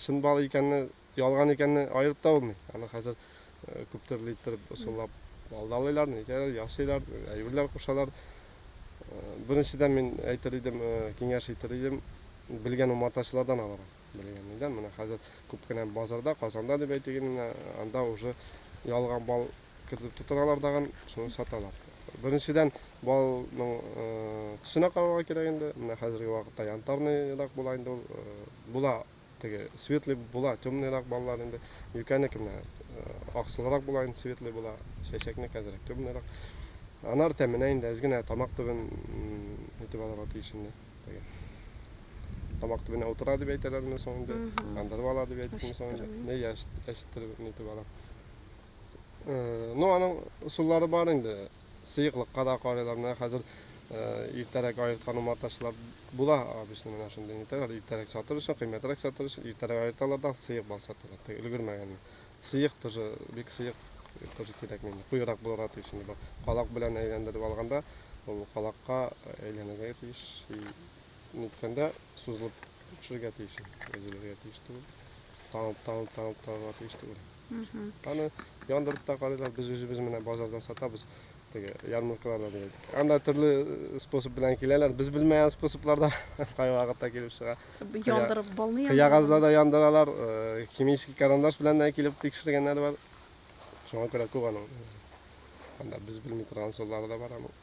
Чын бал икәнне, ялган икәнне аерып та булмый. Аны хәзер күп төрле иттереп ысуллап алдалыйлар, нитәләр, ясыйлар, әйберләр кушалар. Беренчедән мин әйтер идем, киңәш итер идем, белгән умартачылардан алырга. Белгән нидән? Менә хәзер күп кенә базарда, Казанда дип әйтик инде, менә анда уже ялган бал кертеп тутыралар дагын, шуны саталар. Беренчедән, балның төсенә карарга кирәк инде. Менә хәзерге вакытта янтарныйрак була инде ул. Була теге светлый була, темныйрак баллар инде. Юкәнеке менә аксылрак була инде, светлый була. Чәчәкнеке әзрәк темныйрак. Анар тәменә инде әз генә тамак төбен итеп алырга тиеш инде. Теге тамак төбенә утыра дип әйтәләрме соң инде? Яндырып ала дип әйтикме соң инде? Не әчеттереп нитеп ала. Ну, аның ысуллары бар инде. Сыеклыкка да карыйлар. Менә хәзер иртәрәк аерткан умартачылар була, обычно менә шундый нитәләр. Иртәрәк сатыр өчен, кыйммәтрәк сатыр өчен иртәрәк аерталар да сыек бал саталар. Теге өлгермәгәнне. Сыек тоже, бик сыек тоже кирәкми инде. Куерак булырга тиеш инде бал. Калак белән әйләндереп алганда, ул калакка әйләнергә тиеш. И ниткәндә сузылып төшергә тиеш, өзелергә тиеш түгел. Тамып, тамып, тамып торырга тиеш түгел. Аны яндырып та карыйлар. Без үзебез менә базарда сатабыз. Теге ярмаркаларда дип әйтик. Анда төрле способ белән киләләр. Без белмәгән способлар да кайвакытта килеп чыга. Яндырып, балны яндырып. Кыягазда да яндыралар, химический карандаш белән дә килеп тикшергәннәр бар. Шуңа күрә күп аның. Анда без белми торган ысуллары да бар аның.